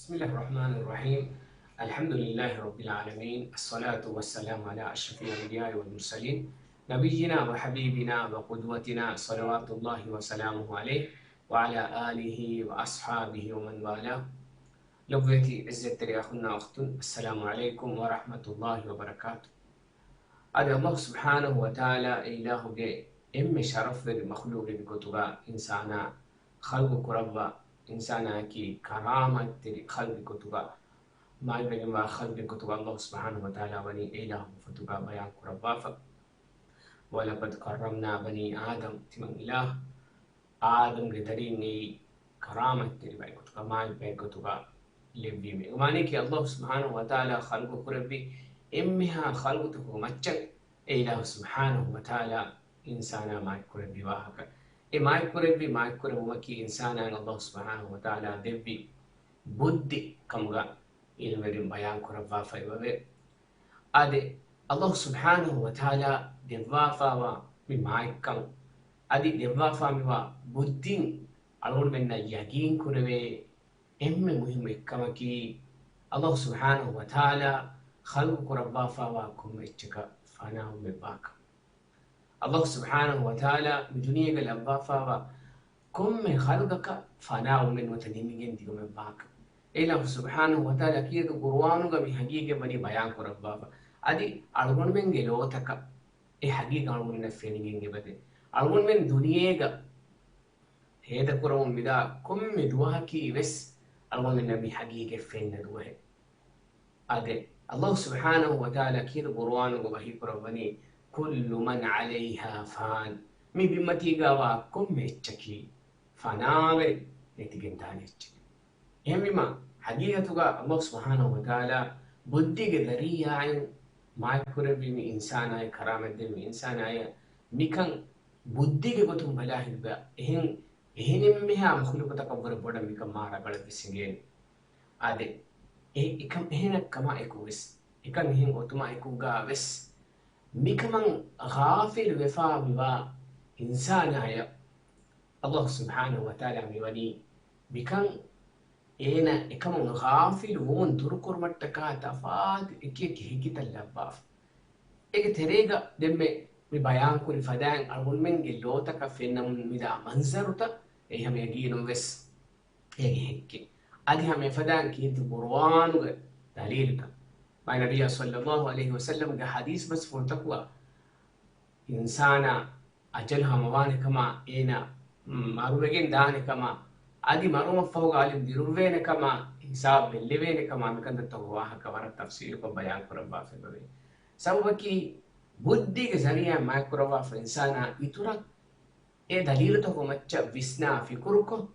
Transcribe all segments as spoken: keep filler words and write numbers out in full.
بسم الله الرحمن الرحيم. الحمد لله رب العالمين. الصلاة والسلام على أشرف الأنبياء والمرسلين. نبينا وحبيبنا وقدوتنا صلوات الله وسلامه عليه وعلى آله وأصحابه ومن والاه. ލޮބުވެތި އިއްޒަތްތެރި އަޚުންނާ އުޚްތުން، އައްސަލާމު ޢަލައިކުމް ވަރަޙްމަތުﷲި ވަބަރަކާތު. އަދި ﷲ ސުބްޙާނަހު ވަތަޢާލާ އެ އިލާހުގެ އެންމެ ޝަރަފްވެރި މަޚްލޫޤެއްގެ ގޮތުގަ އިންސާނާ ޚަލްޤު ކުރައްވާ، އިންސާނާއަކީ ކަރާމަތްތެރި ޚަލްޤެއް ގޮތުގަ، މާތްވެގެންވާ ޚަލްޤެއް ގޮތުގަ ﷲ ސުބްޙާނަހު ވަތަޢާލާ ވަނީ އެ އިލާހުގެ ފޮތުގަ ބަޔާން ކުރައްވާފަ. وَلَقَدْ كَرَّمْنَا بَنِي آدَمَ، ތިމަން އިލާހު އާދަމްގެ ދަރީން އެއީ ކަރާމަތްތެރި ބައެއް ގޮތުގަ، މާތް ބައެއް ގޮތުގަ ލެއްވީމޭ. އެ މާނަޔަކީ ﷲ ސުބްޙާނަހު ވަތަޢާލާ ޚަލްޤު ކުރެއްވި އެންމެހާ ޚަލްޤުތަކުގެ މައްޗަށް އެ އިލާހު ސުބްޙާނަހު ވަތަޢާލާ އިންސާނާ މާތްކުރެއްވި ވާހަކަ. އެ މާތްކުރެއްވި، މާތްކުރެއްވުމަކީ އިންސާނާއަށް ﷲ ސުބްޙާނަހު ވަތަޢާލާ ދެއްވި ބުއްދި ކަމުގަ ޢިލްމުވެރިން ބަޔާން ކުރައްވާފައިވެއެވެ. އާދެ، ﷲ ސުބްޙާނަހު ވަތަޢާލާ ދެއްވާފައިވާ މި މާތްކަން، އަދި ދެއްވާފައި މިވާ ބުއްދީން އަޅުގަނޑުމެންނަށް ޔަގީން ކުރެވޭ އެންމެ މުހިއްމު އެއްކަމަކީ، ﷲ ސުބްޙާނަހު ވަތަޢާލާ ޚަލްޤު ކުރައްވާފައިވާ ކޮންމެ އެއްޗަކަށް ފަނާވުމެއްވާކަން. ﷲ ސުބްޙާނަހު ވަތަޢާލާ މި ދުނިޔޭގަ ލައްވާފައިވާ ކޮންމެ ޚަލްޤަކަށް ފަނާވުމެއް ނުވަތަ ނިމިގެން ދިގުމެއްވާކަން. އެ އިލާހު ސުބްޙާނަހު ވަތަޢާލާ ކީރިތި ޤުރުއާނުގަ މި ޙަޤީޤަތް ވަނީ ބަޔާން ކުރައްވާފަ. އަދި އަޅުގަނޑުމެންގެ ލޯތަކަށް އެ ޙަޤީޤަތް އަޅުގަނޑުމެންނަށް ފެނިގެން އެބަދޭ. އަޅުގަނޑުމެން ދުނިޔޭގަ ހޭދަކުރަމުން މިދާ ކޮންމެ ދުވަހަކީ ވެސް އަޅުގަނޑުމެންނަށް މި ޙަޤީޤަތް ފެންނަ ދުވަހެއް. އާދެ، ﷲ ސުބްޙާނަހު ވަތަޢާލާ ކީރިތި ޤުރުއާނުގަ ވަޙީކުރައްވަނީ، كُلُّ مَنْ عَلَيْهَا فَانٍ. މި ބިންމަތީގަވާ ކޮންމެ އެއްޗަކީ ފަނާވެ ނެތިގެންދާނެ އެއްޗެއް. އެހެންވީމަ، ޙަޤީޤަތުގަ ﷲ ސުބްޙާނަހު ވަތަޢާލާ ބުއްދީގެ ޒަރީޢާއިން މާތްކުރެއްވި މި އިންސާނާއަށް، ކަރާމަތްދެއްވި މި އިންސާނާއަށް މިކަން ބުއްދީގެ ގޮތުން ބަލާ ހިތުގަ އެހެން، އެހެނިން މިހާ މަޚްލޫޤުތަކަށްވުރެ ބޮޑަށް މިކަން މާ ރަނގަޅަށްވެސް އެނގޭނެ. އާދެ، އެ އެކަން އެހެނަށް ކަމާ އެކު ވެސް، އެކަން އެހެން އޮތުމާ އެކުގަ ވެސް މިކަމަށް ޣާފިލު ވެފާ މިވާ އިންސާނާޔަށް ﷲ ސުބްޙާނަހު ވަތަޢާލާ މިވަނީ މިކަން އޭނަ އެކަމުން ޣާފިލު ވުމުން ދުރުކުރުމަށްޓަކާ ތަފާތު އެކި އެކި ހެކިތައް ލައްވާފަ. އޭގެ ތެރޭގަ ދެންމެ މި ބަޔާންކުރި ފަދައިން އަޅުގަނޑުމެންގެ ލޯތަކަށް ފެންނަމުން މިދާ މަންޒަރުތައް އެ ހަމަ ޔަގީނުން ވެސް އޭގެ ހެއްކެއް. އަދި ހަމަ އެފަދައިން ކީރިތި ޤުރުއާނުގެ ދަލީލުތައް. މާތް ނަބިއްޔާ ޞައްލައްލާހު ޢަލައިހި ވަސައްލަމްގެ ޙަދީޘް ބަސްފުޅުތަކުގަ އިންސާނާ އަޖަލު ހަމަވާނެ ކަމާ، އޭނާ މަރުވެގެން ދާނެ ކަމާ، އަދި މަރުވުމަށްފަހުގަ އަލިން ދިރުއްވޭނެ ކަމާ، ހިސާބު ބެއްލެވޭނެ ކަމާ، މިކަންތައްތަކުގެ ވާހަކަ ވަރަށް ތަފްޞީލުކޮށް ބަޔާން ކުރައްވާފައިވޭ. ސަބަބަކީ ބުއްދީގެ ޒަރީޢާ މާތްކުރައްވާފަ އިންސާނާ އިތުރަށް އެ ދަލީލުތަކު މައްޗަށް ވިސްނާ ފިކުރުކޮށް،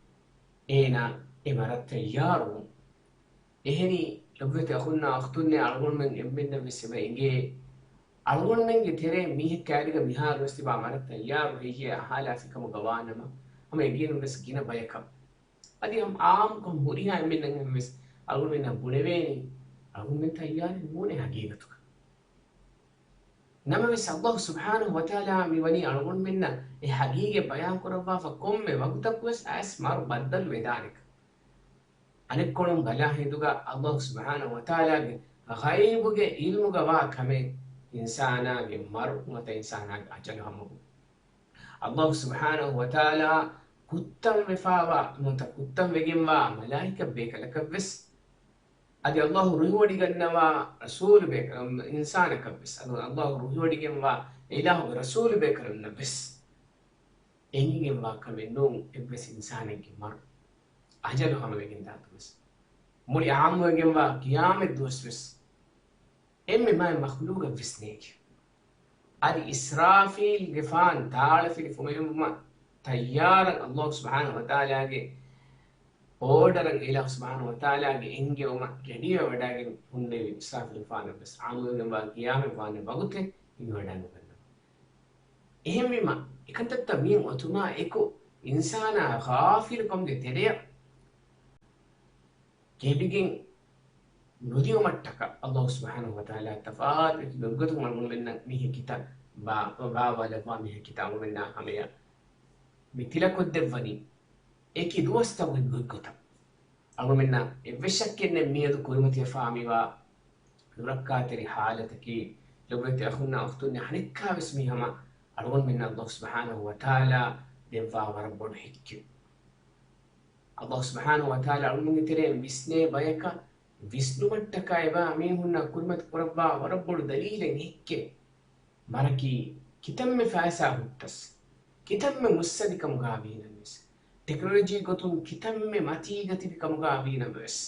އޭނާ އެ މަރަށް ތައްޔާރުވުން. އެހެނީ، ލޮބުވެތި އަޚުންނާ އުޚްތުންނޭ، އަޅުގަނޑުމެން އެންމެންނަށް ވެސް އެބަ އެނގޭ، އަޅުގަނޑުމެންގެ ތެރޭ މީހެއް ކައިރީގަ މިހާރު ވެސް ތިބާ މަރަށް ތައްޔާރު ހެއްޔޭ އަހާލާފި ކަމުގަ ވާނަމަ، ހަމަ އެގެއިން ވެސް ގިނަ ބަޔަކަށް، އަދި ހަމަ އާއްމުކޮށް ހުރިހާ އެންމެންނަށް ވެސް އަޅުގަނޑުމެންނަށް ބުނެވޭނީ، އަޅުގަނޑުމެން ތައްޔާރެއް ނޫނޭ ހަގީގަތުގަ. ނަމަވެސް، ﷲ ސުބްޙާނަހު ވަތަޢާލާ މިވަނީ އަޅުގަނޑުމެންނަށް އެ ހަގީގަތް ބަޔާން ކުރައްވާފަ ކޮންމެ ވަގުތަކުވެސް އައިސް މަރު ބައްދަލު ވެދާނެކަން. އަނެއްކޮޅުން ބަލާ ހިނދުގަ ﷲ ސުބްޙާނަހު ވަތަޢާލާގެ ޣައިބުގެ ޢިލްމުގަ ވާ ކަމެއް އިންސާނާގެ މަރު ނުވަތަ އިންސާނާގެ އަޖަލު ހަމަވުން. ﷲ ސުބްޙާނަހު ވަތަޢާލާ ކުއްތަން ވެފާވާ ނުވަތަ ކުއްތަން ވެގެންވާ މަލާއިކަ ބޭކަލަކަށްވެސް، އަދި ﷲ ރުހިވޮޑިގަންނަވާ ރަސޫލު ބޭކަ-، އިންސާނަކަށްވެސް، އަދި ﷲ ރުހިވޮޑިގެންވާ އެ އިލާހުގެ ރަސޫލު ބޭކަލުންނަށްވެސް އެނގިގެންވާ ކަމެއް ނޫން އެއްވެސް އިންސާނެއްގެ މަރު، އަޖަލު ހަމަވެގެންދާތުވެސް، މުޅި އާއްމުވެގެންވާ ޤިޔާމަތް ދުވަސްވެސް އެންމެ މާތް މަޚްލޫޤަށްވެސް ނޭނގެ. އަދި އިސްރާފީލްގެފާން ތާޅަފިލި ފުމެލުމަށް ތައްޔާރަށް ﷲ ސުބްޙާނަހު ވަތަޢާލާގެ އޯޑަރަށް އިލާހު ސުބްޙާނަހު ވަތަޢާލާގެ އެންގެވުމަށް ރެޑީވެވަޑައިގެން ހުންނެވި އިސްރާފީލްގެފާނަށްވެސް އާއްމުވެގެންވާ ޤިޔާމަތް ވާނެ ވަގުތެއް ހިނގަވަޑައިނުގަންނަވާ. އެހެންވީމަ، އެކަންތައްތައް މިއިން އޮތުމާ އެކު އިންސާނާ ޣާފިލުކަމުގެ ތެރެއަށް ކެބިގެން ނުދިއުމަށްޓަކާ، ﷲ ސުބްޙާނަހު ވަތަޢާލާ ތަފާތު އެކި ގޮތްގޮތުން އަޅުގަނޑުމެންނަށް މި ހެކިތައް ބާ-، ބާވާލައްވާ މި ހެކިތައް އަޅުގަނޑުމެންނާ ހަމަޔަށް މި ތިލަކޮށްދެއްވަނީ އެކި ދުވަސްތަކުގެ ގޮތްގޮތަށް. އަޅުމެންނަށް އެއްވެސް ޝައްކެއް ނެތް މިއަދު ކުރިމަތިވެފާ މިވާ ނުރައްކާތެރި ހާލަތަކީ، ލޮބުވެތި އަޚުންނާ އުޚްތުންނޭ، އަނެއްކާވެސް މީ ހަމަ އަޅުގަނޑުމެންނަށް ﷲ ސުބްޙާނަހޫ ވަތަޢާލާ ދެއްވާ ވަރަށް ބޮޑު ޙިއްކެއް. ﷲ ސުބްޙާނަހޫ ވަތަޢާލާ އަޅުގަނޑުމެންގެ ތެރެއިން ވިސްނޭ ބަޔަކަށް ވިސްނުމަށްޓަކާ އެބަ މީހުންނަށް ކުރިމަތި ކުރައްވާ ވަރަށް ބޮޑު ދަލީލެއް ހެއްކެ. މަރަކީ ކިތަންމެ ފައިސާ ހުއްޓަސް، ކިތަންމެ މުއްސަދި ކަމުގާ ވީނަމަވެސް، ޓެކްނޮލޮޖީ ގޮތުން ކިތަންމެ މަތީގަ ތިބި ކަމުގާ ވީނަމަވެސް،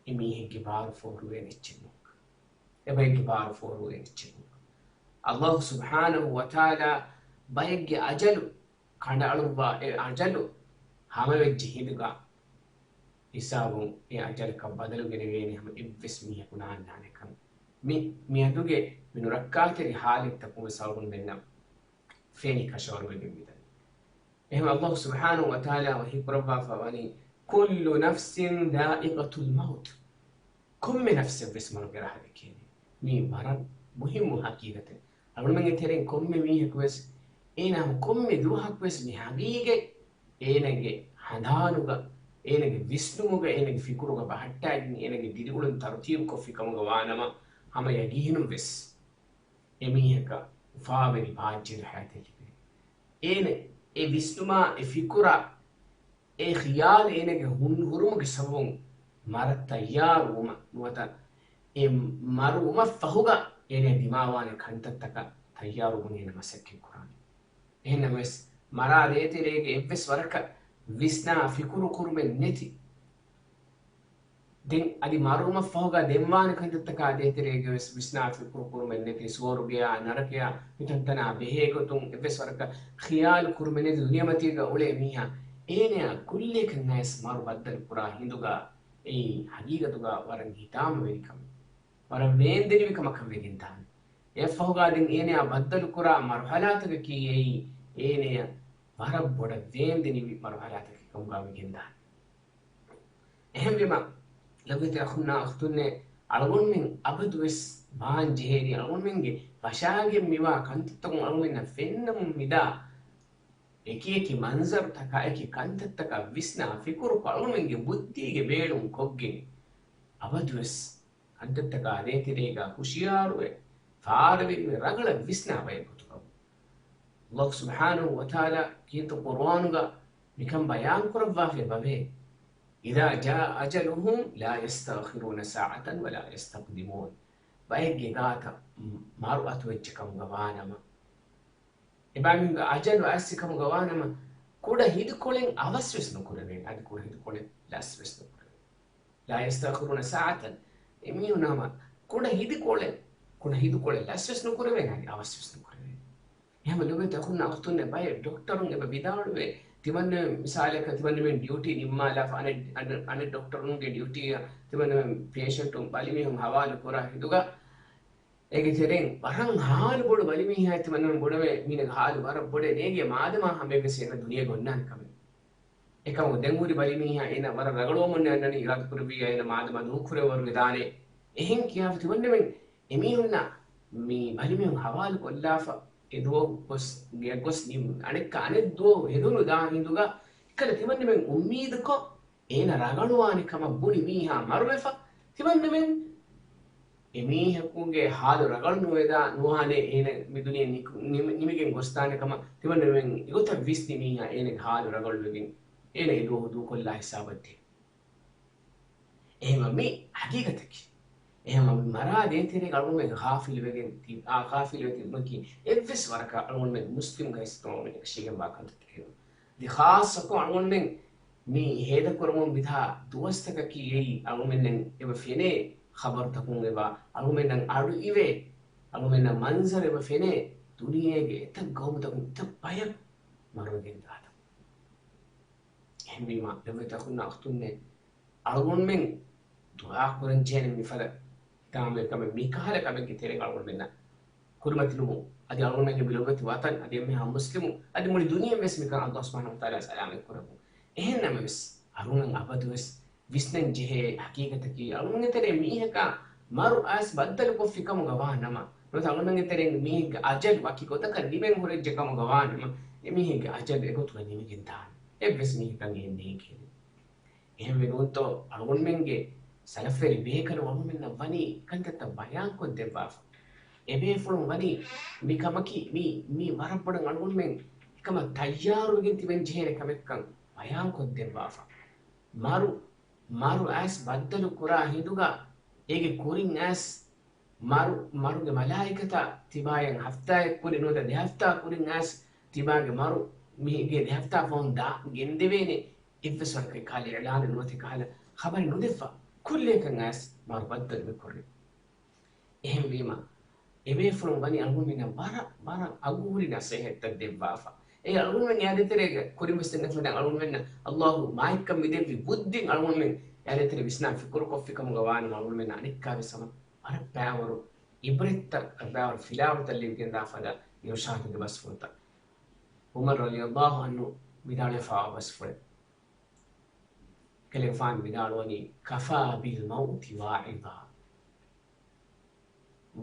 އެ މީހެއްގެ ބާރު ފޯރުވޭނެ އެއްޗެއް ނޫން. އެ ބައެއްގެ ބާރު ފޯރުވޭނެ އެއްޗެއް ނޫން. ﷲ ސުބްޙާނަހޫ ވަތަޢާލާ ބައެއްގެ އަޖަލު ކަނޑައަޅުއްވާ، އެ އަޖަލު ހަމަވެއްޖެ ހިނދުގަ ހިސާބުން އެ އަޖަލަކަށް ބަދަލު ގެނެވޭނެ ހަމަ އެއްވެސް މީހަކު ނާންނާނެ ކަން. މި، މިއަދުގެ މި ނުރައްކާތެރި ހާލަތްތަކުން ވެސް އަޅުގަނޑުމެންނަށް ފެނި ކަށަވަރުވެގެން މިދަނީ. އެހެން ﷲ ސުބްޙާނަހޫ ވަތަޢާލާ ވަޙީ ކުރައްވާފަ ވަނީ، "كل نفس ذائقة الموت." ކޮންމެ ނަފްސެއްވެސް މަރުގެ ރަހަ ދެކޭނެ. މީ ވަރަށް މުހިއްމު ހަޤީޤަތެއް. އަޅުގަނޑުމެންގެ ތެރެއިން ކޮންމެ މީހަކުވެސް، އޭނާ ކޮންމެ ދުވަހަކުވެސް މި ހަގީގަތް އޭނަގެ ހަނދާނުގަ، އޭނަގެ ވިސްނުމުގަ، އޭނަގެ ފިކުރުގަ ބަހައްޓާގެން، އޭނަގެ ދިރިއުޅުން ތަރުތީބުކޮށްފި ކަމުގަ ވާނަމަ، ހަމަ ޔަގީނުންވެސް އެމީހަކަށް އުފާވެރި ބާއްޖަވެރި ޙަޔާތެއް ލިބޭ. އޭނަ އެ ވިސްނުމާ، އެ ފިކުރާ، އެ ޚިޔާލު އޭނަގެ ހުން ހުރުމުގެ ސަބަބުން މަރަށް ތައްޔާރުވުމަށް ނުވަތަ އެ މަރުވުމަށް ފަހުގަ އޭނަ ދިމާވާނެ ކަންތައްތަކަށް ތައްޔާރުވުމުން އޭނަ މަސައްކަތް ކުރާނެ. އެހެންނަމަވެސް، މަރާ ދޭތެރޭގެ އެއްވެސް ވަރަކަށް ވިސްނާ ފިކުރު ކުރުމެއް ނެތި. ދެން އަދި މަރުވުމަށްފަހުގަ ދެންވާނެ ކަންތައްތަކާ ދޭތެރޭގެ ވެސް ވިސްނާ ފިކުރު ކުރުމެއް ނެތި، ސުވަރުގެޔާ ނަރަކަޔާ މިތަންތަނާ ބެހޭގޮތުން އެއްވެސް ވަރަކަށް ޚިޔާލު ކުރުމެއް ނެތި ދުނިޔެމަތީގަ އުޅޭ މީހާ، އޭނަޔާ ކުއްލިއަކަށް ނަޔަސް މަރު ބައްދަލު ކުރާ ހިނދުގަ އެއީ ހަގީގަތުގަ ވަރަށް ހިތާމަވެރި ކަމެއް. ވަރަށް ވޭންދެނިވި ކަމަކަށް ވެގެންދާނެ. އެއަށްފަހުގާ ދެން އޭނަޔާ ބައްދަލުކުރާ މަރުހަލާތަކަކީ އެއީ އޭނަޔަށް ވަރަށް ބޮޑަށް ވޭންދެނިވި މަރުހަލާތަކެއް ކަމުގާ ވެގެންދާނެ. އެހެންވީމަ، ލޮބުވެތި އަޚުންނާ އުޚްތުންނޭ، އަޅުގަނޑުމެން އަބަދުވެސް ވާން ޖެހޭނީ، އަޅުގަނޑުމެންގެ ވަށާގެން މިވާ ކަންތައްތަކުން އަޅުގަނޑުމެންނަށް ފެންނަމުން މިދާ އެކިއެކި މަންޒަރުތަކާ، އެކި ކަންތައްތަކާ ވިސްނާ ފިކުރުކޮށް، އަޅުގަނޑުމެންގެ ބުއްދީގެ ބޭނުން ކޮށްގެން، އަބަދުވެސް ކަންތައްތަކާ ދޭތެރޭގަ ހުޝިޔާރުވެ، ފާރަވެގެން ރަނގަޅަށް ވިސްނާ ބައެއް ގޮތުގަ، ﷲ ސުބްޙާނަހޫ ވަތަޢާލާ ކީރިތި ޤުރުއާނުގަ މިކަން ބަޔާން ކުރައްވާފައި އެބަވޭ، "إذا جاء أجلهم لا يستأخرون ساعة ولا يستقدمون." ބައެއްގެ ގާތަށް މަރު އަތުވެއްޖެ ކަމުގަ ވާނަމަ، އެބައިމީހުންގެ އަޖަލު އައިސްފި ކަމުގަ ވާނަމަ، ކުޑަ ހިނދުކޮޅެއް އަވަސްވެސް ނުކުރެވޭނެ. އަދި ކުޑަ ހިނދުކޮޅެއް ލަސްވެސް ނުކުރެވޭނެ. لا يستأخرون ساعة. އެމީހުން ހަމަ ކުޑަ ހިނދުކޮޅެއް، ކުޑަ ހިނދުކޮޅެއް ލަސްވެސް ނުކުރެވޭނެ، އަދި އަވަސްވެސް ނުކުރެވޭނެ. އެހެން ލޮބުވެތި އަޚުންނާ އުޚްތުންނޭ، ބައެއް ޑޮކްޓަރުން އެބަ ވިދާޅުވޭ، ތިމަންނަމެން މިސާލަކަށް ތިމަންނަމެން ޑިއުޓީ ނިންމާލާފަ އަނެއް، އަނެއް، އަނެއް ޑޮކްޓަރުންގެ ޑިއުޓީއަށް ތިމަންނަމެން ޕޭޝަންޓުން ބަލިމީހުން ހަވާލު ކުރާ ހިނދުގަ، އޭގެ ތެރެއިން ވަރަށް ހާލު ބޮޑު ބަލިމީހާ ތިމަންނަމެން ބުނެވޭ، މީނަގެ ހާލު ވަރަށް ބޮޑޭ، ނޭނގޭ މާދަމާ ހަމައެއްވެސް އޭނަ ދުނިޔޭގަ އޮންނާނެ ކަމެއް. އެކަމު ދެން ހުރި ބަލިމީހާ އޭނަ ވަރަށް ރަގަޅުވަމުން އަންނަނީ، އިރާދަކުރެއްވިއްޔާ އޭނަ މާދަމާ ދޫކުރެވޭ ވަރުގެ ދާނެ. އެހެން ކިޔާފަ ތިމަންނަމެން އެމީހުންނަށް މި ބަލިމީހުން ހަވާލު ކޮށްލާފަ އެ ދުވަހު ގޮސް، ގެއަށް ގޮސް ނި-، އަނެއްކާ އަނެއް ދުވަހު ހެދުނު ދާ ހިނދުގަ އެކަލަ ތިމަންނަމެން އުއްމީދުކޮށް، އޭނަ ރަގަޅުވާނެ ކަމަށް ބުނި މީހާ މަރުވެފަ، ތިމަންނަމެން އެމީހަކުގެ ހާލު ރަގަޅު ނުވެދާ ނުވާނެ، އޭނަ މި ދުނިޔެ ނިކު-، ނިމި-، ނިމިގެން ގޮސްދާނެ ކަމަށް ތިމަންނަމެން އެގޮތަށް ވިސްނި މީހާ އޭނަގެ ހާލު ރަގަޅުވެގެން އޭނަ އެ ދުވަހު ދޫކޮށްލާ ހިސާބަށް ދޭ. އެހެންވީމަ މީ ހަގީގަތަކީ. އެހެންވީމަ މި މަރާ ދޭތެރޭގަ އަޅުގަނޑުމެން ޣާފިލުވެގެން ތި-، އާ، ޣާފިލުވެ ތިބުމަކީ އެއްވެސް ވަރަކަށް އަޅުގަނޑުމެން މުސްލިމް ގައިސް ތިމަންނަމެން އެކަށީގެންވާ ކަންތައްތަކެއް. ދި ޚާއްޞަކޮށް އަޅުގަނޑުމެން މި ހޭދަކުރަމުން ވިދާ ދުވަސްތަކަކީ އެއީ އަޅުގަނޑުމެންނަށް އެބަ ފެނޭ ޚަބަރުތަކުން އެބަ އަޅުގަނޑުމެންނަށް އަޑު އިވޭ، އަޅުގަނޑުމެންނަށް މަންޒަރު އެބަ ފެނޭ ދުނިޔޭގެ އެތައް ގައުމުތަކުން އެތައް ބަޔަކު މަރުވެގެން ދާތަން. އެހެންވީމާ، ލޮބުވެތި އަޚުންނާ އުޚްތުންނޭ، އަޅުގަނޑުމެން ދުޢާ ކުރަން ޖެހޭނެ މިފަދަ ހިތާމަވެރި ކަމެއް، މިކަހަލަ ކަމެއްގެ ތެރެއިން އަޅުގަނޑުމެންނަށް ކުރިމަތިލުމުން، އަދި އަޅުގަނޑުމެންގެ މި ލޮބުވެތި ވަޠަން، އަދި އެންމެހާ މުސްލިމުން، އަދި މުޅި ދުނިޔެވެސް މިކަން ﷲ ސުބްޙާނަހޫ ވަތަޢާލާ ސަލާމަތް ކުރައްވުން. އެހެން ނަމަވެސް، އަޅުގަނޑު އަބަދުވެސް ވިސްނަން ޖެހޭ ހަޤީޤަތަކީ، އަޅުގަނޑުގެ ތެރޭ މީހަކާ މަރު އައިސް ބައްދަލުކޮށް ފިކަމުގަ ވާ ނަމަ، ނުވަތަ އަޅުގަނޑުގެ ތެރޭ މީހެއްގެ އަޖަލު ވަކި ގޮތަކަށް ނިމެން ހުރެއްޖެ ކަމުގަ ވާ ނަމަ، އެ މީހެއްގެ އަޖަލު އެގޮތުގަ ނިމިގެން ދާނެ. އެއްވެސް މީހަކަށް އެހެން ނޭނގޭނެ. އެހެންވެ ނޫންތޯ އަޅުގަނޑުމެންގެ ސަލަފްވެރި ބޭކަލުން އަޅުގަނޑުމެންނަށް ވަނީ ކަންތައްތައް ބަޔާންކޮށްދެއްވާފަ. އެބޭފުޅުން ވަނީ މި ކަމަކީ މީ، މީ ވަރަށް ބޮޑަށް އަޅުގަނޑުމެން އެކަމަށް ތައްޔާރުވެގެން ތިބެން ޖެހޭނެ ކަމެއްކަން ބަޔާންކޮށްދެއްވާފަ. މަރު، މަރު އައިސް ބައްދަލު ކުރާ ހިނދުގަ އޭގެ ކުރިން އައިސް މަރު، މަރުގެ މަލާއިކަތާ ތިބާޔަށް ހަފްތާއެއް ކުރި ނުވަތަ ދެ ހަފްތާ ކުރިން އައިސް ތިބާގެ މަރު މީގެ ދެ ހަފްތާ ފަހުން ދާ ގެންދެވޭނެ އެއްވެސް ވަރަކަށް ކަހަލަ އިޢުލާނެއް ނުވަތަ ކަހަލަ ޚަބަރެއް ނުދެއްވާ. ކުއްލިއަކަށް އައިސް މަރު ބައްދަލު މި ކުރީ. އެހެންވީމަ، އެބޭފުޅުން ވަނީ އަޅުގަނޑުމެންނަށް ވަރަށް، ވަރަށް އަގުހުރި ނަސޭހަތްތައް ދެއްވާފަ. އެ އަޅުގަނޑުމެން އެއާދޭތެރޭގަ ކުރިންވެސް ދެންނެފަދަ އަޅުގަނޑުމެންނަށް އައްލާހު މާތްކަން މިދެއްވި ބުއްދިން އަޅުގަނޑުމެން އެއާދޭތެރޭ ވިސްނާ ފިކުރުކޮށްފި ކަމުގަ ވާނަމަ އަޅުގަނޑުމެންނަށް އަނެއްކާވެސް ހަމަ ވަރަށް ބައިވަރު ޢިބްރަތްތައް، ބައިވަރު ފިލާވަޅުތައް ލިބިގެންދާ ފަދަ އިރުޝާދުގެ ބަސްފުޅުތައް. ޢުމަރު ރަޟިޔައްލާހު ޢަންހު ވިދާޅުވެފައިވާ ބަސްފުޅެއް. ކަލޭގެފާނު ވިދާޅުވަނީ، "ކަފާ ބިލް މައުތި ވާޢިޡާ."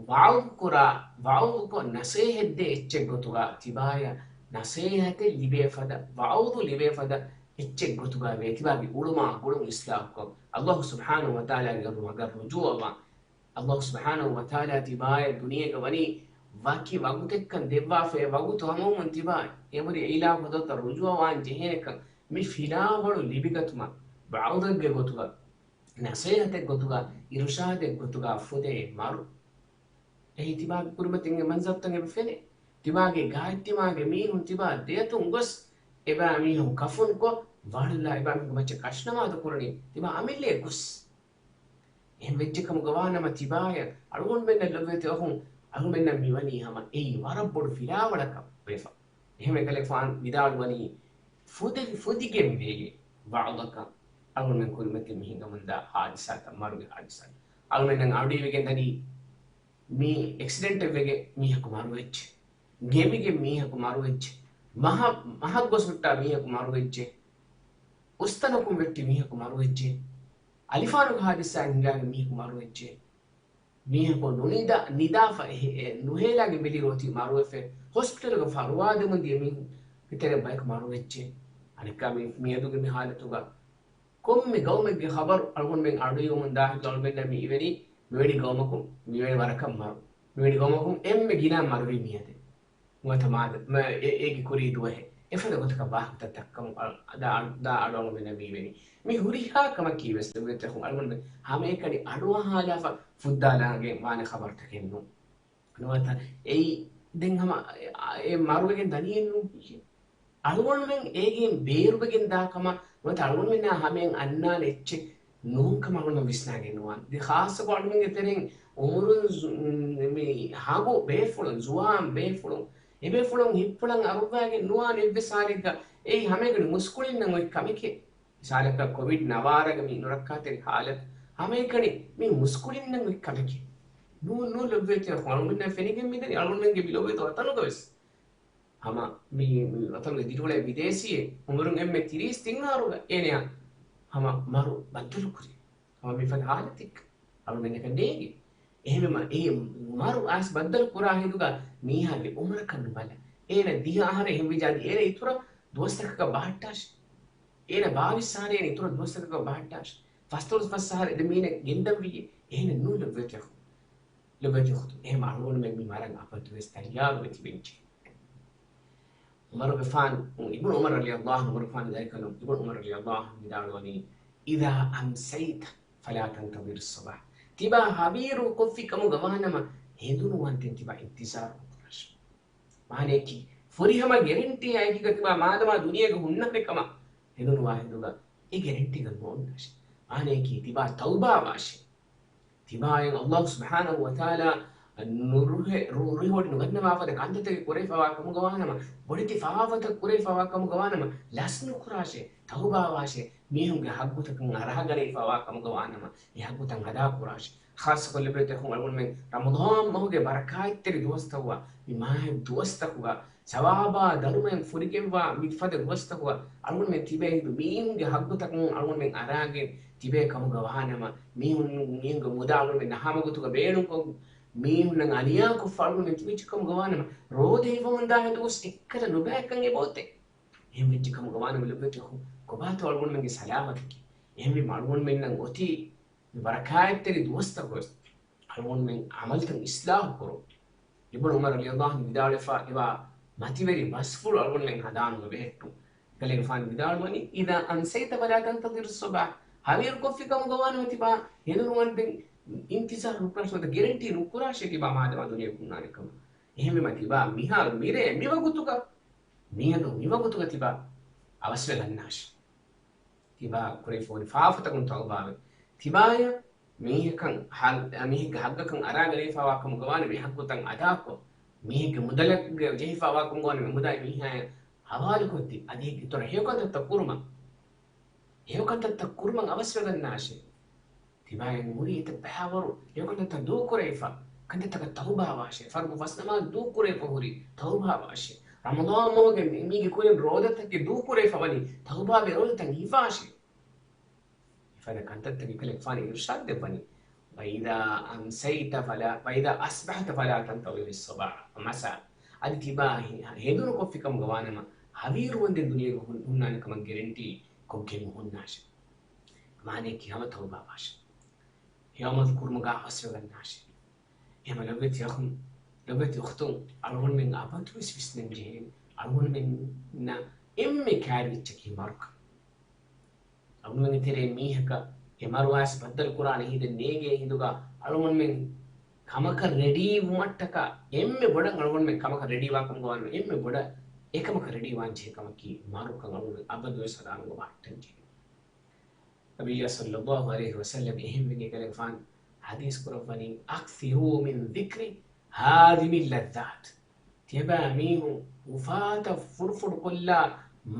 ވަޢުޒު ކުރާ، ވަޢުޒުކޮށް ނަސޭހަތްދޭ އެއްޗެއް ގޮތުގަ ތިބާޔަށް ނަސޭހަތެއް ލިބޭފަދަ، ވަޢުޒު ލިބޭފަދަ އެއްޗެއް ގޮތުގަ ވޭ ތިބާގެ އުޅުމާ ގުޅުން އިސްލާހުކޮށް، އައްލާހު ސުބްޙާނަހު ވަތަޢާލާގެ މަގަށް ރުޖޫޢަވާން. އައްލާހު ސުބްޙާނަހު ވަތަޢާލާ ތިބާޔަށް ދުނިޔޭގަ ވަނީ ވަކި ވަގުތެއްކަން ދެއްވާފައި، ވަގުތު ހަމަވުމުން ތިބާ އެ މުރި އެއިލާހު ޙަޟްރަތަށް ރުޖޫޢަވާން ޖެހޭނެކަން މި ފިލާވަޅު ލިބިގަތުމަށް ވަޢުޒެއްގެ ގޮތުގަ، ނަސޭހަތެއް ގޮތުގަ، އިރުޝާދެއް ގޮތުގަ ފުދޭ މަރު. އެއީ ތިބާގެ ކުރިމަތިން އެ މަންޒަރުތައް އެބަ ފެނޭ. ތިބާގެ ގާތްތިމާގެ މީހުން ތިބާ ދެއަތުން ގޮސް، އެބައިމީހުން ކަފުންކޮށް، ވަޅުލާ އެބައިމީހުން މައްޗަށް ކަށްނަމާދު ކުރަނީ ތިބާ އަމިއްލައަށް ގޮސް. އެހެން ވެއްޖެ ކަމުގަ ވާނަމަ ތިބާޔަށް އަޅުގަނޑުމެންނަށް ލޮބުވެތި އަޚުން، އަޅުގަނޑުމެންނަށް މިވަނީ ހަމަ އެއީ ވަރަށް ބޮޑު ފިލާވަޅަކަށް ވެފަ. އެހެންވެ ކަލޭގެފާނު ވިދާޅުވަނީ ފުދި، ފުދިގެން ވޭގެ ވަޢުޒަކަށް އަޅުގަނޑުމެން ކުރިމަތިން މި ހިނގަމުންދާ ޙާދިސާތައް، މަރުގެ ޙާދިސާ. އަޅުގަނޑުމެންނަށް އަޑުއިވިގެން ދަނީ މި އެކްސިޑެންޓެއް ވެގެން މީހަކު މަރުވެއްޖެ. ގެވިގެން މީހަކު މަރުވެއްޖެ. މަހަށް، މަހަށް ގޮސް ހުއްޓާ މީހަކު މަރުވެއްޖެ. އުސްތަނަކުން ވެއްޓި މީހަކު މަރުވެއްޖެ. އަލިފާނުގެ ހާދިސާއިން ހިނގާގެން މީހަކު މަރުވެއްޖެ. މީހަކު ނުނިދާ، ނިދާފަ އެ، އެ، ނުހޭލާގެން ބެލި ރޯތީ މަރުވެފަ، ހޮސްޕިޓަލުގަ ފަރުވާދެމުން ދިޔަ މީހުންގެ ތެރެއަށް ބަޔަކު މަރުވެއްޖެ. އަނެއްކާ މި، މިއަދުގެ މި ހާލަތުގަ ކޮންމެ ގައުމެއްގެ ޚަބަރު އަޅުގަނޑުމެން އަޑުއިވުމުން ދާހިތު އަޅުގަނޑަށް މި އިވެނީ މިވެނި ގައުމަކުން މިވެނި ވަރަކަށް މަރު، މިވެނި ގައުމަކުން އެންމެ ގިނަ މަރުވި މީހަކެއް. ނުވަތަ މާދަ، މަ، އެ، އޭގެ ކުރީ ދުވަހެއް. އެފަދަ ގޮތަކަށް ވާހަކަ ތައްތައް ކަމު އަ، ދާ، ދާ އަޑު އަޅުގަނޑަށް މި އިވެނީ. މި ހުރިހާ ކަމަކީ ވެސް ލޮބުވެތި އަޚުން އަޅުގަނޑުމެން ހަމައެކަނި އަޑުއަހާލާފަ ފުއްދާލާގެން ވާނެ ޚަބަރުތަކެއް ނޫން. ނުވަތަ އެއީ ދެން ހަމަ އެ، އެ މަރުވެގެން ދަނީއެއްނޫން. އަޅުގަނޑުމެން އޭގެން ބޭރުވެގެން ދާ ކަމަށް ނުވަތަ އަޅުގަނޑުމެންނާ ހަމައިން އަންނާނެ އެއްޗެއް ނޫން ކަމަށް އަޅުގަނޑު ވިސްނާގެން ނުވާނެ. ދެ ޚާއްޞަކޮށް އަޅުގަނޑުމެންގެ ތެރެއިން އުމުރުން ޒު-، މި ހަގު ބޭފުޅުން، ޒުވާން ބޭފުޅުން، އެބޭފުޅުން ހިތްޕުޅަށް އަރުއްވާގެން ނުވާނެ އެއްވެސް ހާލެއްގަ. އެއީ ހަމައެކަނި މުސްކުޅިންނަށް އޮތް ކަމެކޭ. މިސާލަކަށް ކޮވިޑް ނަވާރަގަ މި ނުރައްކާތެރި ހާލަތު ހަމައެކަނި މި މުސްކުޅިންނަށް އޮތް ކަމެކޭ. ނޫ، ނޫ ލޮބުވެތި އަޚުން އަޅުގަނޑުމެންނަށް ފެނިގެން މިދަނީ އަޅުގަނޑުމެންގެ މި ލޮބުވެތި ވަތަނުގަ ވެސް. ހަމަ މި، މި ވަތަނުގެ ދިރިއުޅޭ ބިދޭސީއެއް އުމުރުން އެންމެ ތިރީސް ތިން އަހަރުގަ އޭނަޔާ ހަމަ މަރު ބައްދަލުކުރި. ހަމަ މިފަދަ ހާލަތެއް އަޅުގަނޑަކަށް ނޭނގި. އެހެންވީމަ އެ މަރު އައިސް ބައްދަލު ކުރާ ހިނދުގަ މީހާގެ އުމުރަކަށް ނުބަލަ. އޭނަ ދިހަ އަހަރެއް އެހެންވެއްޖާ އަދި އޭނަ އިތުރަށް ދުވަސްތަކަކަށް ބަހައްޓާށި. އޭނަ ބާވީސް އަހަރެއް އޭނަ އިތުރަށް ދުވަސްތަކަކަށް ބަހައްޓާށި. ފަސްދޮޅަސް ފަސް އަހަރެއް އެ މީނަ ގެންދަންވީ. އެހެނެއް ނޫން ލޮބުވެތި އަޚުން. ލޮބުވެތި އުޚްތު، އެހެން އަޅުގަނޑުމެން މި މަރަން އަބަދުވެސް ތައްޔާރުވެ ތިބެންޖެ. ޢުމަރުގެފާނު، އިބްނު ޢުމަރު ރަޟިޔަﷲ ޢަންހު، ޢުމަރުގެފާނު ދަރިކަލުން، އިބްނު ޢުމަރު ރަޟިޔަﷲ ޢަންހު ވިދާޅުވަނީ، "إذا أمسيت فلا تنتظر الصباح." ތިބާ ހަވީރު ކޮށްފި ކަމުގަ ވާނަމަ، ހެނދުނުވާންދެން ތިބާ އިންތިޒާރު ނުކުރާށި. މާނަޔަކީ، ފުރިހަމަ ގެރެންޓީއާ އެކީގަ ތިބާ މާދަމާ ދުނިޔޭގަ ހުންނަ ހަރެ ކަމަށް ހެނދުނުވާ ހިނދުގަ އެ ގެރެންޓީގަ ނޯންނާށި. މާނަޔަކީ، ތިބާ ތައުބާވާށި. ތިބާއަށް ﷲ ސުބްޙާނަހޫ ވަތަޢާލާ ނުރުހެ-، ރު-، ރުހިވޮޑި ނުގަންނަވާފަދަ ކަންތައްތަކެއް ކުރެވިފައިވާ ކަމުގަވާނަމަ، ބޮޑެތި ފާފަތައް ކުރެވިފައިވާ ކަމުގަވާނަމަ، ލަސްނުކުރާށޭ، ތައުބާވާށޭ، މީހުންގެ ހައްގުތަކުން އަރާގަނެވިފައިވާ ކަމުގަވާނަމަ، އެ ހައްގުތައް އަދާކުރާށޭ. ޚާއްޞަކޮށް ލޮބުވެތި އަޚުން އަޅުގަނޑުމެން ރަމަޟާން މަހުގެ ބަރަކާތްތެރި ދުވަސްތަކުގަ މި މާހެއް ދުވަސްތަކުގަ ސަވާބާ ދަރުމައިން ފުރިގެންވާ މި ފަދަ ދުވަސްތަކުގަ އަޅުގަނޑުމެން ތިބޭ ހިނދު މީހުންގެ ހައްގުތަކުން އަޅުގަނޑުމެން އަރާގެން ތިބޭ ކަމުގަ ވާނަމަ، މީހުން، މީހުންގެ މުދާ އަޅުގަނޑުމެން ނަހާމަގޮތުގަ ބޭނުންކޮށް، މީހުންނަށް އަނިޔާކޮށްފަ އަޅުގަނޑުމެން ތިބިއްޖެ ކަމުގަ ވާނަމަ، ރޯދަ ހިފަމުންދާ ހިނދު ގޮސް އެއްކަލަ ނުބައިކަން އެބައޮތޭ. އެހެން ވެއްޖެ ކަމުގަ ވާނަމަ ލޮބުވެތި އަޚުން، ކޮބާތޯ އަޅުގަނޑުމެންގެ ސަލާމަތަކީ؟ އެހެންވީމަ އަޅުގަނޑުމެންނަށް އޮތީ މި ބަރަކާތްތެރި ދުވަސްތަކުވެސް އަޅުގަނޑުމެން ޢަމަލުތައް އިޞްލާޙު ކުރުން. އިބްނު ޢުމަރު ރަޟިޔަﷲ ޢަންހު ވިދާޅުވެފަ އެވާ މަތިވެރި ބަސްފުޅު އަޅުގަނޑުމެން ހަދާނު ބެހެއްޓުން. އެކަލޭގެފާނު ވިދާޅުވަނީ، "إذا أمسيت فلا تنتظر الصباح." ހަވީރު ކޮށްފި ކަމުގަ ވާނަމަ ތިބާ އިންތިޒާރު ނުކުރާށޭ، ނުވަތަ ގެރެންޓީ ނުކުރާށޭ ތިބާ މާދަމާ ދުނިޔެ ހުންނާނެ ކަމަށް. އެހެންވީމަ ތިބާ މިހާރު މިރޭ މިވަގުތުގަ، މިއަދު މިވަގުތުގަ ތިބާ އަވަސްވެގަންނާށޭ. ތިބާ ކުރެވިފަ ހުރި ފާފަތަކުން ތައުބާވެ. ތިބާޔަށް މީހަކަށް ހަ-، މީހެއްގެ ހައްގަކަށް އަރާގަނެފަވާ ކަމުގަ ވާނަމަ މި ހައްގުތައް އަދާކޮށް، މީހެއްގެ މުދަލެއްގެ ޖެހިފަވާ ކަމުގަ ވާނަމަ މި މުދާއެއް މީހާޔަށް ހަވާލުކޮށްދީ، އަދި އެއްގެ ތޮރަށް ހެޔޮކަންތައްތައް ކުރުމަށް، ހެޔޮކަންތައްތައް ކުރުމަށް އަވަސްވެގަންނާށޭ. ތިބާޔަށް ހުރީ އެތައް ބައިވަރު ހެޔޮކަންތައްތައް ދޫކުރެވިފަ، ކަންތައްތަކަށް ތައުބާވާށޭ. ފަރުޟު ފަސް ނަމާދު ދޫކުރެވިފަ ހުރީ ތައުބާވާށޭ. ރަމަޟާން މަހުގެ މީގެ ކުރިން ރޯދަތަކެއް ދޫކުރެވިފަ ވަނީ ތައުބާވެ ރޯދަތައް ހިފާށޭ. އެފަދަ ކަންތައްތަކެއް ކަލޭގެފާނު އިރުޝާދު ދެއްވަނީ، "وإذا أمسيت فلا، وإذا أصبحت فلا تنتظر الصباح والمساء." އަދި ތިބާ ހެ-، ހެނދުނު ކޮށްފި ކަމުގަ ވާނަމަ، ހަވީރު ވަންދެން ދުނިޔޭގަ ހުން-، ހުންނާނެ ކަމަށް ގެރެންޓީ ކޮށްގެން ހުންނާށޭ. މާނައަކީ ހަމަ ތައުބާވާށޭ. ހެޔޮ ޢަމަލު ކުރުމުގަ އަވަސްވެގަންނާށޭ. އެހެންވީމަ ލޮބުވެތި އަޚުން، ލޮބުވެތި އުޚްތުން، އަޅުގަނޑުމެން އަބަދުވެސް ވިސްނަން ޖެހޭނެ އަޅުގަނޑުމެންނަށް އެންމެ ކައިރިވިއްޗަކީ މަރުކަން. އަޅުގަނޑުމެންގެ ތެރޭ މީހަކަށް އެ މަރު ވަޔަސް ބައްދަލު ކުރާނެ ހިނދެއް ނޭނގޭ ހިނދުގަ އަޅުގަނޑުމެން ކަމަކަށް ރެޑީ ވުމަށްޓަކާ އެންމެ ބޮޑަށް އަޅުގަނޑުމެން ކަމަކަށް ރެޑީ ވާކަމުގަ ވާނަމަ އެންމެ ބޮޑަށް އެކަމަކަށް ރެޑީ ވާން ޖެހޭ ކަމަކީ މަރުކަން އަޅުގަނޑު އަބަދުވެސް ހަދާނުގަ ވަހައްޓަން ޖެހޭ. ނަބިއްޔާ ޞައްލައްލާހު ޢަލައިހި ވަސައްލަމް އެހެންވެގެން ކަލޭގެފާނު ޙަދީޘް ކުރައްވަނީ، "أكثروا من ذكر هاذم اللذات." ތިޔަބައިމީހުން އުފާތައް ފުޑުފުޑުކޮށްލާ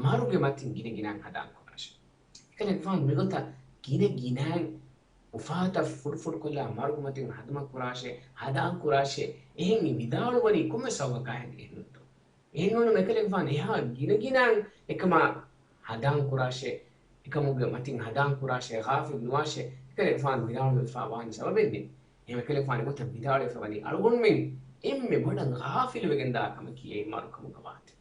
މަރުގެ މަތިން ގިނަގިނައިން ހަދާން ކުރާށޭ. އެކަލޭގެފާނު މިގޮތަށް ގިނަގިނައިން އުފާތައް ފުޑުފުޑުކޮށްލާ މަރުގެ މަތިން ހަދަމަށް ކުރާށޭ، ހަދާން ކުރާށޭ، އެހެން މި ވިދާޅުވަނީ ކޮންމެ ސަބަބަކާ ހެދިގެންނުތޯ؟ އެހެންނޫނުމަ އެކަލޭގެފާނު އެހާ ގިނަގިނައިން އެކަމާ ހަދާން ކުރާށޭ، އެކަމުގެ މަތިން ހަދާން ކުރާށޭ، ޣާފިލު ނުވާށޭ، އެކަލޭގެފާނު ވިދާޅުވެފަ ވާނީ ސަބަބެއް ނެތް. އެހެންވެ އެކަލޭގެފާނު އެގޮތަށް ވިދާޅުވެފަ ވަނީ އަޅުގަނޑުމެން އެންމެ ބޮޑަށް ޣާފިލުވެގެންދާ ކަމަކީ އެއީ މަރުކަމުގަ ވާތީ.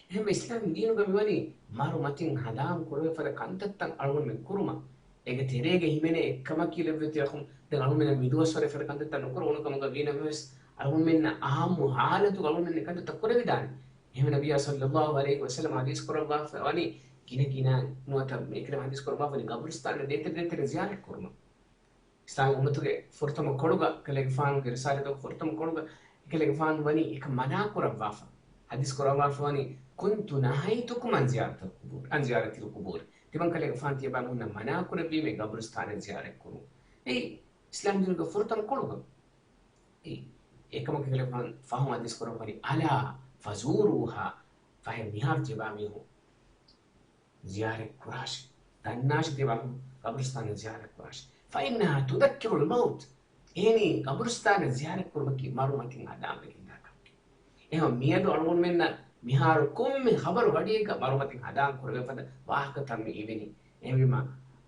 އެހެންވެ އިސްލާމީ ދީނުގަ މިވަނީ މަރު މަތިން ހަދާން ކުރެވޭ ފަދަ ކަންތައްތައް އަޅުގަނޑުމެން ކުރުމަށް. އޭގެ ތެރޭގަ ހިމެނޭ އެއްކަމަކީ ލޮބުވެތި އަޚުން، ދެން އަޅުގަނޑުމެންނަށް މިދުވަސްވަރެއް ފަދަ ކަންތައްތައް ނުކުރެވުނު ކަމުގަ ވީނަމަވެސް، އަޅުގަނޑުމެންނަށް އާއްމު ހާލަތުގަ އަޅުގަނޑުމެން ކަންތައްތައް ކުރެވިދާނެ. އެހެން ނަބިއްޔާ ޞައްލައްލާހު ޢަލައިހި ވަސައްލަމަ ޙަދީޘް ކުރައްވާފަ ވަނީ ގިނަ ގިނަ ނުވަތަ އެކަލޭ ޙަދީޘް ކުރައްވާފަ ވަނީ ގަބުރުސްތާނަށް ދޭތެރެ ދޭތެރެ ޒިޔާރަތް ކުރުމަށް. އިސްލާމް އުއްމަތުގެ ފުރަތަމަ ކޮޅުގަ ކަލޭގެފާނުގެ ރިސާލަތުގެ ފުރަތަމަ ކޮޅުގަ އެކަލޭގެފާނު ވަނީ އެކަން މަނާ ކުރައްވާފަ. ޙަދީޘް ކުރައްވާފަ ވަނީ، "كنت نهيتكم عن زيارة القبور، عن زيارة القبور." ތިމަން ކަލޭގެފާނު ތިޔަބައިމީހުންނަށް މަނާ ކުރެއްވީމޭ ގަބުރުސްތާނެއް ޒިޔާރަތް ކުރުން. އެއީ އިސްލާމް ދީނުގެ ފުރަތަމަ ކޮޅުގަ. އެއީ އެކަމަކު ކަލޭގެފާނު ފަހުން ޙަދީޘް ކުރައްވަނީ، "ألا فزوروها." ފަހެ މިހާރު ތިޔަބައިމީހުން ޒިޔާރަތް ކުރާށި. ދަންނާށި ތިބާ ގަބުރުސްތާނަށް ޒިޔާރަތް ކުރާށި. فإنها تذكر الموت. އެހެނީ ގަބުރުސްތާނަށް ޒިޔާރަތް ކުރުމަކީ މަރުމަތިން ހަދާން ވެގެންދާ ކަމެކޭ. އެހެން މިއަދު އަޅުގަނޑުމެންނަށް މިހާރު ކޮންމެ ޚަބަރު ގަޑިއެއްގަ މަރުމަތިން ހަދާން ކުރެވޭ ފަދަ ވާހަކަތައް މި އިވެނީ. އެހެންވީމަ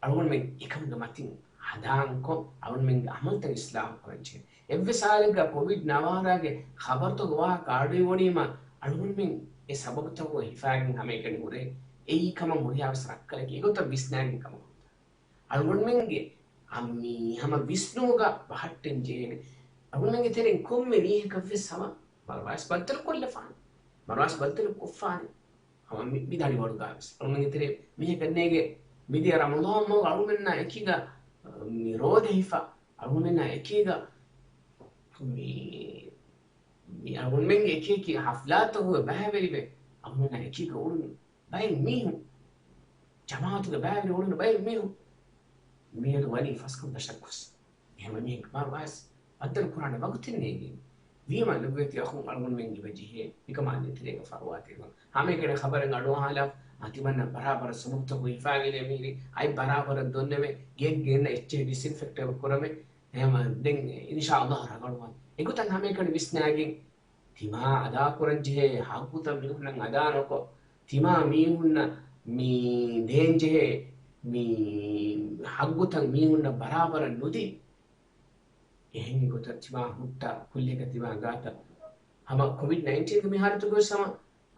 އަޅުގަނޑުމެން އެކަމުގެ މަތިން ހަދާންކޮށް، އަޅުގަނޑުމެންގެ އަމަލުތައް އިސްލާހު ކުރަން ޖެހޭ. އެއްވެސް ހާލެއްގަ ކޮވިޑް ނަވާރާގެ ޚަބަރުތަކުގެ ވާހަކަ އަޑުއިވުނީމަ، އަޅުގަނޑުމެން އެ ސަބަބުތަކުގަ ހިފާގެން ހަމައެކަނި ހުރޭ. އެއީ ކަމަށް ހުރިހާވެސް ރައްކަލަކީ އެގޮތަށް ވިސްނާގެން ކަމަށް ހުރި. އަޅުގަނޑުމެންގެ އަ، މި ހަމަ ވިސްނުމުގަ ބަހައްޓެން ޖެހޭނެ. އަޅުގަނޑުމެންގެ ތެރެއިން ކޮންމެ މީހަކަށްވެސް ހަމަ މަރުވާސް ބައްދަލު ކޮށްލަފާނެ. މަރުވާސް ބައްދަލު ކޮށްފާނެ. ހަމަ މި، މި ދަނޑިވަޅުގަވެސް. އަޅުގަނޑުމެންގެ ތެރޭ މީހަކަށް ނޭނގޭ މިދިޔަ ރަމަޟާން މަހު އަޅުގަނޑުމެންނާ އެކީގަ، މި ރޯދަ ހިފާ، އަޅުގަނޑުމެންނާ އެކީގަ މި، މި އަޅުގަނޑުމެންގެ އެކި އެކި ހަފްލާތަކުގަ ބައިވެރިވެ، އަޅުގަނޑުމެންނާ އެކީގަ އުޅުނު ބައެއް މީހުން، ޖަމާޢަތުގަ ބައިވެރި އުޅުނު ބައެއް މީހުން މިއަދު ވަނީ ފަސްކޮށް ދަށަށް ގޮސް. އެހެންވެ މީހެއްގެ މަރުވާސް ބައްދަލު ކުރާނެ ވަގުތެއް ނޭނގެ. ވީމަ ލޮބުވެތި އަޚުން އަޅުގަނޑުމެން އެބަ ޖެހޭ މިކަމާ ދޭތެރޭގަ ފަރުވާތެރިވާން. ހަމައެކަނި ޚަބަރެއް އަޑުއަހާލާ، އަ، ތިމަންނަ ބަރާބަރަށް ސަބަބުތަކު ހިފާގެން މިހިރީ، އަތް ބަރާބަރަށް ދޮންނަމޭ، ގެއެއްގެ އެންނަ އެއްޗެހި ޑިސްއިންފެކްޓް އެބަ ކުރަމޭ. އެހެންވީމަ ދެން އިންޝާﷲ ރަގަޅުވާން. އެގޮތަށް ހަމައެކަނި ވިސްނާގެން ތިމާ އަދާކުރަން ޖެހޭ ޙައްޤުތައް މީހުންނަށް އަދާނުކޮށް، ތިމާ މީހުންނަށް މި ދޭން ޖެހޭ މި ޙައްޤުތައް މީހުންނަށް ބަރާބަރަށް ނުދީ، އެހެން ގޮތަށް ތިމާ ހުއްޓާ ކުއްލިއަކަށް ތިމާ ގާތަށް ހަމަ ކޮވިޑް ނައިންޓީންގެ މި ހާލަތުގަވެސް ހަމަ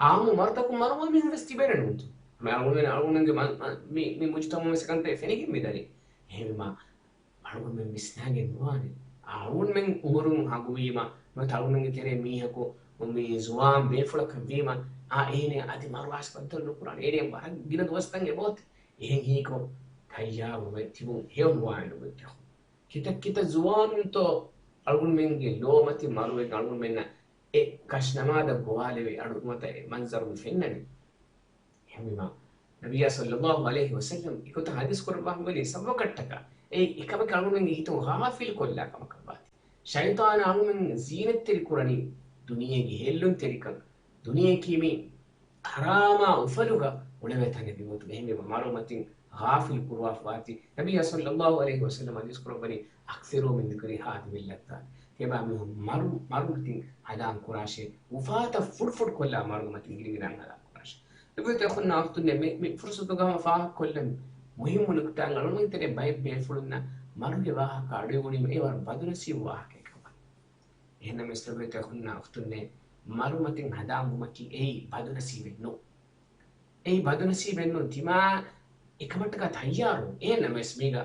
އާއްމު މަރުތަކުން މަރުވާ މީހުން ވެސް ތިބޭނެ ނޫންތޯ؟ މި އަޅުގަނޑުމެން، އަޅުގަނޑުމެންގެ މަ-، މަ-، މި، މި މުޖުތަމަޢު ވެސް ކަންތައް ފެނިގެން މިދަނީ. އެހެންވީމާ، އަޅުގަނޑުމެން ވިސްނާގެން ނުވާނެ. އަޅުގަނޑުމެން އުމުރުން ހަގުވީމަ، ނުވަތަ އަޅުގަނޑުމެންގެ ތެރޭ މީހަކު މި ޒުވާން ބޭފުޅަކަށް ވީމަ، އާ، އޭނަ އަދި މަރު އައިސް ބައްދަލު ނުކުރާނެ. އޭނަ ވަރަށް ގިނަ ދުވަސްތައް އެބައޮތޭ. އެހެން ހީކޮށް ތައްޔާރުވެ ތިބުން ހެޔޮ ނުވާނެ ނުބެއްދެހު. ކިތައް ކިތައް ޒުވާނުންތޯ އަޅުގަނޑުމެންގެ ލޯމަތި މަރުވެގެން އަޅުގަނޑުމެންނަށް އެ ކަށި ނަމާދަށް ގޮވާލެވޭ އަޑު ނުވަތަ އެ މަންޒަރު މި ފެންނަނީ. އެހެންވީމާ، ނަބިއްޔާ ޞައްލައްލާހު ޢަލައިހި ވަސައްލަމް އެގޮތަށް ޙަދީޘް ކުރައްވާފަ ވަނީ ސަބަބަކަށްޓަކާ. އެ އެކަމަކީ އަޅުގަނޑުމެންގެ ހިތުން ޣާފިލު ކޮށްލާ ކަމަކަށް ވާތީ. ޝައިޠާނާ އަޅުގަނޑުމެން ޒީނަތްތެރި ކުރަނީ ދުނިޔޭގެ ހެއްލުންތެރިކަން. ދުނިޔެއަކީ މި ޙަރާމާ އުފަލުގަ އުޅެވޭ ތަނެއް ވީމަ، އެހެންވީމަ މަރު މަތިން ޣާފިލު ކުރުވާފަ ވާތީ. ނަބިއްޔާ ޞައްލައްލާހު ޢަލައިހި ވަސައްލަމް ޙަދީޘް ކުރައްވަނީ، "أكثروا من ذكر هذه اللذات." ތިޔަބައިމީހުން މަރު، މަރު މަތިން ހަނދާން ކުރާށޭ، އުފާތައް ފުޑްފުޑް ކޮށްލާ މަރުގެ މަތިން ގިނަގިނައިން ހަނދާން ކުރާށޭ. ލޮބުވެތި އަޚުންނާ އުޚްތުންނޭ، މި، މި ފުރުޞަތުގަ ހަމަ ފާހަގަކޮށްލަން މުހިއްމު ނުކުތާ، އަޅުގަނޑުމެން ތެރޭ ބައެއް ބޭފުޅުންނަށް މަރުގެ ވާހަކަ އަޑުއިވުނީމަ އެ ވަރަށް ބަދުނަސީބު ވާހަކައެއް ކަމަށް. އެހެންނަމަވެސް ލޮބުވެތި އަޚުންނާ އުޚްތުންނޭ، މަރު މަތިން ހަނދާންވުމަކީ އެއީ ބަދުނަސީބެއް ނޫން. އެއީ ބަދުނަސީބެއް ނޫން. ތިމާ އެކަމަށްޓަކާ ތައްޔާރު. އެހެންނަމަވެސް މީގަ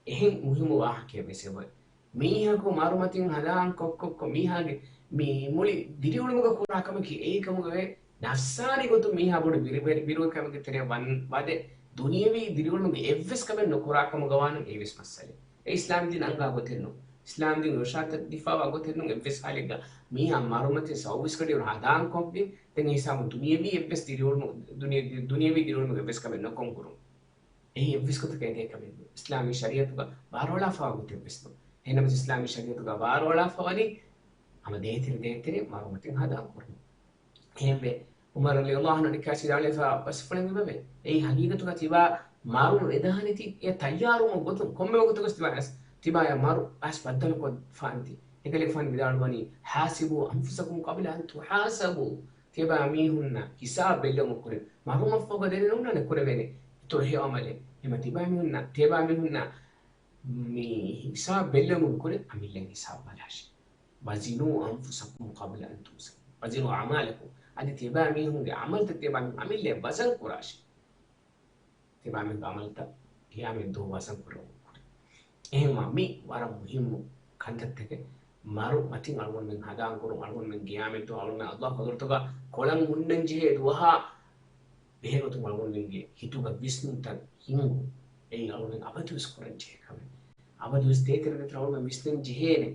އެހެން މުހިއްމު ވާހަކައެއް ވެސް އެބައޮތް. މީހަކު މަރުމަތިން ހަނދާން ކޮށްކޮށްކޮށް މީހާގެ މި މުޅި ދިރިއުޅުމުގަ ކުރާ ކަމަކީ އެއީ ކަމުގަވޭ ނަފްސާނީ ގޮތުން މީހާ ބޮޑު ބިރު-، ބިރު-، ބިރުވެރިކަމުގެ ތެރެއަށް ވަން ވަދެ ދުނިޔަވީ ދިރިއުޅުމުގެ އެއްވެސް ކަމެއް ނުކުރާ ކަމުގަވާނަން އެއީވެސް މައްސަލައެއް. އެ އިސްލާމްދީން އަންގާ ގޮތެއް ނޫން. އިސްލާމްދީން އިރުޝާދު ދީފައިވާ ގޮތެއް ނޫން. އެއްވެސް ހާލެއްގަ މީހާ މަރުމަތިން ސައުވީސް ގަޑިއިރު ހަނދާން ކޮށްގެން ދެން ހިސާބުން ދުނިޔަވީ އެއްވެސް ދިރިއުޅުމު-، ދުނިޔެ-، ދުނިޔަވީ ދިރިއުޅުމުގެ އެއްވެސް ކަމެއް ނުކޮށް ހުރުން. އެއީ އެއްވެސް ގޮތަކަށް އެދޭ ކަމެއް ނޫން. އިސްލާމީ ޝަރީއަތުގަ ބާރުއަޅާފައިވާ ގޮތެއްވެސް ނޫން. އެހެންނަމަވެސް އިސްލާމީ ޝަރީއަތުގަ ބާރުއަޅާފަ ވަނީ ހަމަ ދޭތެރެ ދޭތެރެ މަރުމަތިން ހަނދާން ކުރުން. އެހެންވެ، ޢުމަރު ރަޟިޔަﷲ ޢަންހު އަނެއްކާ ސިދާޅެފަ ބަސްފުޅެން އެބަވޭ. އެއީ ހަގީގަތުގަ ތިބާ މަރު ނުއެދާނެތީ އެ ތައްޔާރުވުމުގެ ގޮތުން ކޮންމެ ވަގުތަކަސް ތިބާ އައިސް، ތިބާޔަށް މަރު އައިސް ބައްދަލުކޮށްފާނެތީ. އެކަލޭގެފާނު ވިދާޅުވަނީ، "حاسبوا أنفسكم قبل أن تحاسبوا." ތިބާ މީހުންނަށް ހިސާބު ބެއްލެވުމަށް ކުރިން މަރުމަށްފަހުގަ ދެނެއް ނޫންނާނެ ކުރެވޭނެ އިތުރު ހެޔޮ ޢަމަލެއް. އެމަ ތިބާ މީހުންނަށް، ތިބާ މީހުންނަށް މި ހިސާބު ބެއްލެވުމުގެ ކުރިން އަމިއްލައަށް ހިސާބު ބަލާށޭ. "وزنوا أنفسكم قبل أن توزنوا." وزنوا أعمالكم. އަދި ތިބާ މީހުންގެ ޢަމަލުތައް ތިބާ މީހުން އަމިއްލައަށް ވަޒަން ކުރާށޭ. ތިބާމެންގެ ޢަމަލުތައް ޤިޔާމަތް ދުވަހު ވަޒަން ކުރެވުން ކުރި. އެހެންވާ މި ވަރަށް މުހިއްމު ކަންތައްތަކެއް. މަރު މަތިން އަޅުގަނޑުމެން ހަނދާން ކުރުން، އަޅުގަނޑުމެން ޤިޔާމަތް ދުވަހު އަޅުގަނޑުމެން ﷲ ޙަޟްރަތުގަ ކޮޅަށް ހުންނަން ޖެހޭ ދުވަހާ ބެހޭގޮތުން އަޅުގަނޑުމެންގެ ހިތުގަ ވިސްނުންތައް ހިންގުން. އެއީ އަޅުގަނޑުމެން އަބަދުވެސް ކުރަން ޖެހޭ ކަމެއް. އަބަދުވެސް ދޭތެރެ ދޭތެރެ އަޅުގަނޑުމެން ވިސްނަން ޖެހޭނެ.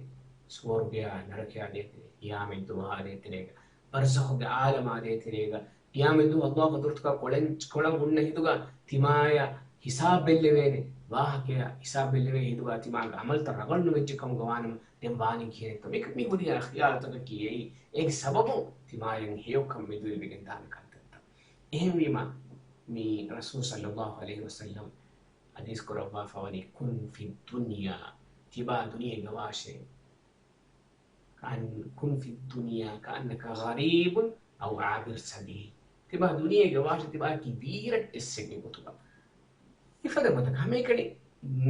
ސުވަރުގެއާ ނަރަކަޔާ ދޭތެރޭ، ޤިޔާމަތް ދުވަހާ ދޭތެރޭގަ، ބަރްޒަޚުގެ ޢާލަމާ ދޭތެރޭގަ، ޤިޔާމަތް ދުވަހު ﷲ ޙަޟްރަތުގަ ކޮޅެން، ކޮޅަށް ހުންނަ ހިނދުގަ ތިމާޔަށް ހިސާބު ބެއްލެވޭނެ، ވާހަކަޔަށް ހިސާބު ބެއްލެވޭ ހިނދުގަ ތިމާގެ ޢަމަލުތައް ރަނގަޅު ނުވެއްޖެ ކަމުގަ ވާނަމަ، ދެން ވާނީ ކިހިނެއްތޯ؟ މި، މި ހުރިހާ ޚިޔާލުތަކަކީ އެއީ، އޭގެ ސަބަބުން ތިމާޔަށް ހެޔޮކަން މެދުވެވިގެން ދާނެ ކަންތައްތައް. އެހެންވީމަ، މި ރަސޫލު ޞައްލައްލާހު ޢަލައިހި ވަސައްލަމް ޙަދީޘް ކުރައްވާފަ ވަނީ، "كن في الدنيا." ތިބާ ދުނިޔޭގަ ވާށޭ. كأن، كن في الدنيا كأنك غريب أو عابر سبيل. ތިބާ ދުނިޔޭގަ ވާށޭ، ތިބާއަކީ ބީރައްޓެއްސެއްގެ ގޮތުގަ. މިފަދަ ގޮތަކަށް ހަމައެކަނި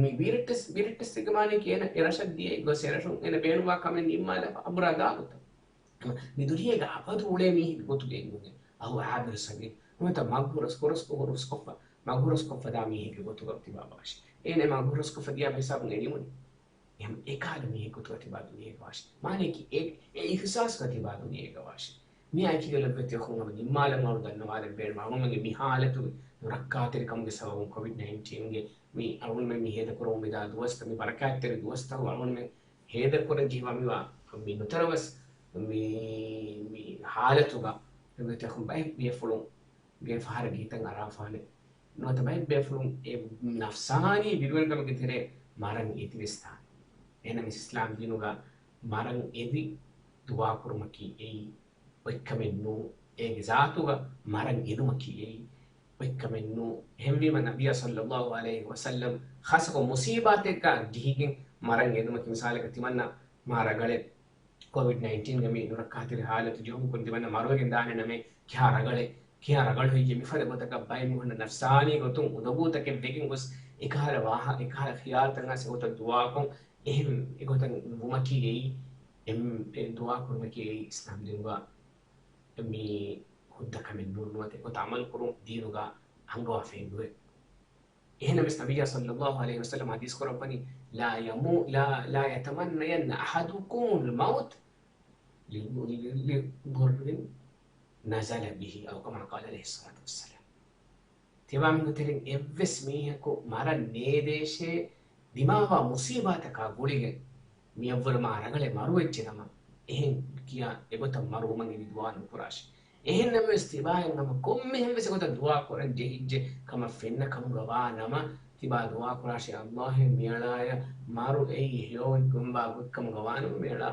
މި ބީރައްޓެއްސެއް، ބީރައްޓެއްސެއްގެ މާނައަކީ އޭނަ އެ ރަށަށް ދިޔައީ ގޮސް އެ ރަށުން އޭނަ ބޭނުންވާ ކަމެއް ނިންމާލާފަ އަނބުރާ ދާ ގޮތަށް. މި ދުނިޔޭގަ އަބަދު އުޅޭ މީހެއްގެ ގޮތުގައި ނޫނޭ. أو عابر سبيل. ނުވަތަ މަގު ހުރަސް، ހުރަސްކޮށް، ހުރަސްކޮށްފަ، މަގު ހުރަސްކޮށްފަ ދާ މީހެއްގެ ގޮތުގަ ތިބާ ވާށޭ. އޭނަ މަގު ހުރަސްކޮށްފަ ދިޔާ ހިސާބުން އެ ނިމުނީ. އެހެން އެކަހަލަ މީހެއް ގޮތުގަ ތިބާ ދުނިޔޭގަ ވާށޭ. މާނައަކީ އެ، އެ އިޙްސާސްގަ ތިބާ ދުނިޔޭގަ ވާށޭ. މިއާއެކީގަ ލޮބުވެތި އަޚުން ހަމަ ނިންމާލަން އަޅު ދަންނަވާލަން ބޭނުން. އަޅުގަނޑުމެންގެ މި ޙާލަތުގެ ނުރައްކާތެރިކަމުގެ ސަބަބުން ކޮވިޑް ނައިންޓީންގެ މި އަޅުގަނޑުމެން މި ހޭދަކުރަމުން މިދާ ދުވަސްތައް، މި ބަރަކާތްތެރި ދުވަސްތައް އަޅުގަނޑުމެން ހޭދަކުރަން ޖެހިވާ މިވާ މި ނުތަނަވަސް މި، މި ޙާލަތުގަ ނުވަތަ ބައެއް ބޭފުޅުންގެ ފަހަރަށް ގީތައް އަރާފާނެ. ނުވަތަ ބައެއް ބޭފުޅުން އެ ނަފްސާނީ ބިރުވެރިކަމުގެ ތެރޭ މަރަން އެދިވެސް ދާނެ. އެހެނަސް އިސްލާމް ދީނުގަ މަރަން އެދި ދުޢާ ކުރުމަކީ އެއީ އޮތްކަމެއް ނޫން. އޭގެ ޒާތުގަ މަރަން އެދުމަކީ އެއީ އޮތްކަމެއް ނޫން. އެހެންވީމަ ނަބިއްޔާ ޞައްލައްލާހު ޢަލައިހި ވަސައްލަމް ޚާއްޞަކޮށް މުޞީބާތެއްގަ ޖެހިގެން މަރަން އެދުމަކީ މިސާލަކަށް ތިމަންނަ މާ ރަގަޅެއް ކޮވިޑް ނައިންޓީންގެ މި ނުރައްކާތެރި ޙާލަތު ޖެހުމުގެ ކުރިން ތިމަންނަ މަރުވެގެން ދާނެ ނަމެ، ކިހާ ރަގަޅެއް، ކިހާ ރަގަޅު ހެއްޔޭ؟ މިފަދަ ގޮތަކަށް ބައެއް މީހުންނަށް ނަފްސާނީ ގޮތުން އުނދަގޫތަކެއް ވެގެން ގޮސް، އެކަހަލަ ވާހަ-، އެކަހަލަ ޚިޔާލުތައް އައިސް އެގޮތަށް ދުޢާކޮށް، އެހެން އެގޮތަށް ވުމަކީ އެއީ، އެ ދުޢާ ކުރުމަކީ އެއީ އިސްލާމް ދީނުގަ މި ހުއްދަ ކަމެއް ނޫން. ނުވަތަ އެގޮތަށް ޢަމަލު ކުރުން ދީނުގަ ހަނގަވާފައި ނުވޭ. އެހެންނަމަވެސް ނަބިއްޔާ ޞައްލައްލާހު ޢަލައިހި ވަސައްލަމަ ޙަދީޘް ކުރައްވަނީ، ލާ ޔަމޫ-، ލާ، ލާ ޔަތަމަނަّޔަންނަ އަޙަދުކުމުލް މައުތަ ލި-، ލި-، ލިޟައްރިން ނަޒަލަ ބިހި، އައު ކަމާ ޤާލަ ޢަލައިހިއްޞަލާތު ވައްސަލާމް. ތިމާމެންގެ ތެރެއިން އެއްވެސް މީހަކު މަރަން ނޭދޭށޭ، ދިމާވާ މުޞީބާތަކާ ގުޅިގެން މިއަށްވުރެ މާ ރަނގަޅެއް މަރުވެއްޖެ ނަމަ، އެހެން ކިޔާ އެގޮތަށް މަރުވުމަށް އެދި ދުޢާ ނުކުރާށޭ. އެހެންނަމަވެސް ތިބާއަށް ހަމަ ކޮންމެހެން ވެސް އެގޮތަށް ދުޢާ ކުރަން ޖެހިއްޖެ ކަމަށް ފެންނަ ކަމުގަ ވާ ނަމަ، ތިބާ ދުޢާ ކުރާށޭ، ﷲ އޭ މިއަޅާޔަށް މަރު އެއީ ހެޔޮ ގޮތްކަމުގަ ވާނަމަ މިއަޅާ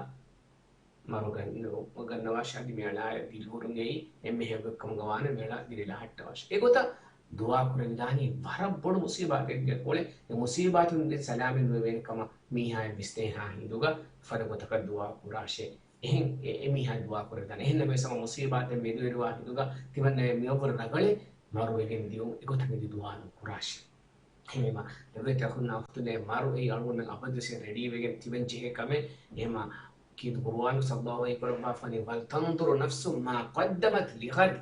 މަރު ގަން-، ގަންނަވާށޭ، އަދި މިއަޅާޔަށް ދިރިހުރުން އެއީ އެންމެ ހެޔޮ ގޮތްކަމުގަ ވާނަމަ މިއަޅާ ދިރިލާ ހައްޓަވާށޭ. އެގޮތަށް ދުޢާ ކުރެވިދާނީ ވަރަށް ބޮޑު މުޞީބާތެއްގެ ކޮޅެއް. އެ މުޞީބާތުން ސަލާމަތް ނުވެވޭނެ ކަމަށް މީހާޔަށް ވިސްނޭހާ ހިނދުގަ އެފަދަ ގޮތަކަށް ދުޢާ ކުރާށޭ. އެހެން އެ، އެ މީހާ ދުޢާ ކުރެވިދާނެ. އެހެންނަމަވެސް ހަމަ މުޞީބާތެއް މެދުވެރިވާ ހިނދުގަ ތިމަންނަޔަށް މިއަށްވުރެ ރަނގަޅޭ މަރުވެގެން ދިޔުން، އެގޮތަށް އެދި ދުޢާ ނުކުރާށޭ. އެހެންވީމަ، ލޮބުވެތި އަޚުންނާ އުޚްތުންނޭ، މަރު އެއީ އަޅުގަނޑުމެން އަބަދުވެސް ރެޑީވެގެން ތިބެން ޖެހޭ ކަމެއް. އެހެންމަ، ކީރިތި ޤުރުއާނު ﷲ ވަޙީ ކުރައްވާފަނީ، "ولتنظر نفس ما قدمت لغد."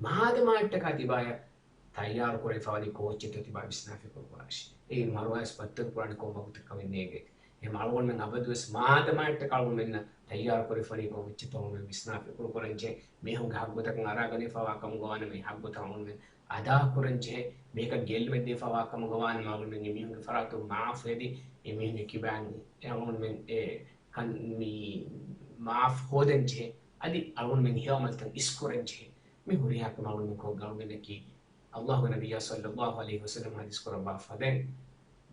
މާދަމާއަށްޓަކާ ތިބާޔަށް ތައްޔާރު ކުރެވިފަވަނީ ކޯއްޗެއްތޯ ތިބާ ވިސްނާފަ ކުރުކުރާށި. އެއީ މަރުވާ ވެސް ބައްދަލު ކުރާނެ ކޮން ވަގުތެއް ކަމެއް ނޭނގޭތި. އެހެން އަޅުގަނޑުމެން އަބަދުވެސް މާދަމާއަށްޓަކާ އަޅުގަނޑުމެންނަށް ތައްޔާރު ކުރެވިފަނީ ކޮން އެއްޗެއްތޯ އަޅުގަނޑުމެން ވިސްނާފަ ކުރުކުރަން ޖެހޭ. މީހުންގެ ޙައްޤުތަކަށް އަރާގަނެފަވާ ކަމުގަ ވާނަމަ އެ ޙައްޤުތައް އަޅުގަނޑުމެން އަދާ ކުރަން ޖެހޭ. މީހަކަށް ގެއްލުމެއް ދީފަވާ ކަމުގަ ވާނަމަ އަޅުގަނޑުމެން އެމީހުންގެ ފަރާތުން މާފު ހެދި އެމީހުންގެ ކިބައިން އެ އަޅުގަނޑުމެން އެ ކަން މި މާފު ހޯދަން ޖެހޭ. އަދި އަޅުގަނޑުމެން ހެޔޮ ޢަމަލުތައް އިސްކުރަން ޖެހޭ. މި ހުރިހާ ކަމެއް އަޅުގަނޑުމެން ކޮށްގެން އަޅުގަނޑަކީ ﷲގެ ނަބިއްޔާ ޞައްލައްލާހު ޢަލައިހި ވަސައްލަމް ޙަދީޘް ކުރައްވާ ފަދައިން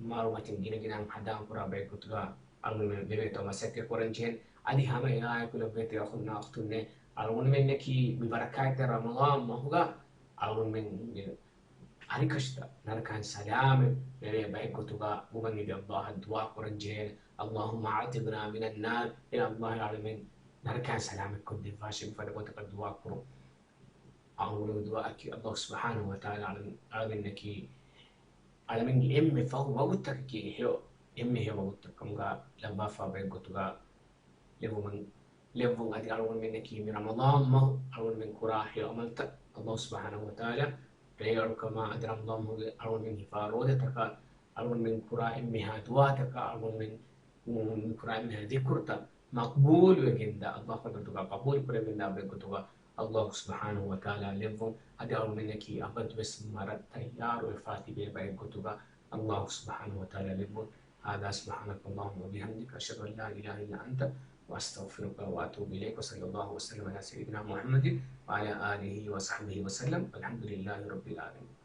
މަރުމަތިން ގިނަގިނައިން ހަނދާންކުރާ ބައެއްގޮތުގަ އަޅުގަނޑުމެން ވެވޭތޯ މަސައްކަތް ކުރަން ޖެހެން. އަދި ހަމަ އެއާއެކު ލޮބުވެތި އަޚުންނާ އުޚްތުންނޭ، އަޅުގަނޑުމެންނަކީ މި ބަރަކާތްތެރި ރަމަޟާން މަހުގަ އަޅުގަނޑުމެންގެ އަރިކަށިތައް ނަރަކައިން ސަލާމަތް ވެވޭ ބައެއްގޮތުގަ ވުމަށް އެދި ﷲއަށް ދުޢާ ކުރަން ޖެހޭނެ. اللهم أعتقنا من النار. އޭ ﷲ އަޅުމެން ނަރަކައިން ސަލާމަތްކޮށްދެއްވާށޭ މިފަދަ ގޮތަކަށް ދުޢާ ކުރުން. އަޅުގަނޑުގެ ދުޢާއަކީ ﷲ ސުބްޙާނަހޫ ވަތަޢާލާ އަޅަމެން-، އަޅަމެންނަކީ އަޅަމެންގެ އެންމެ ފަހު ވަގުތަކަކީ ހެޔޮ، އެންމެ ހެޔޮ ވަގުތަކަށް ކަމުގަ ލައްވާފަ ބައެއްގޮތުގަ ލެއްވުމަށް، ލެއްވުން. އަދި އަޅުގަނޑުމެންނަކީ މި ރަމަޟާން މަހު އަޅުގަނޑުމެން ކުރާ ހެޔޮ ޢަމަލުތައް ﷲ ސުބްޙާނަހޫ ވަތަޢާލާ ރޭއަޅުކަމާ އަދި ރަމަޟާން މަހުގެ އަޅުގަނޑުމެން ހިފާ ރޯދަތަކަށް އަޅުގަނޑުމެން ކުރާ އެންމެހާ ދުޢާތަކަށް އަޅުގަނޑުމެން މި ކުރާ އެންމެހާ ޛިކުރުތައް މަޤްބޫލުވެގެންދާ، ﷲ ގެ ޙަޟްރަތުގަ ޤަބޫލު ކުރެވިގެންދާ ބައެއްގޮތުގަ ﷲ ސުބްޙާނަހޫ ވަތަޢާލާ ލެއްވުން. އަދި އަޅުގަނޑުމެންނަކީ އަބަދުވެސް މަރަށް ތައްޔާރުވެފާ ތިބޭ ބައެއްގޮތުގަ ﷲ ސުބްޙާނަހޫ ވަތަޢާލާ ލެއްވުން. هذا سبحانك اللهم وبحمدك، أشهد أن لا إله إلا أنت، وأستغفرك وأتوب إليك. وصلى الله وسلم على سيدنا محمد وعلى آله وصحبه وسلم. والحمد لله رب العالمين.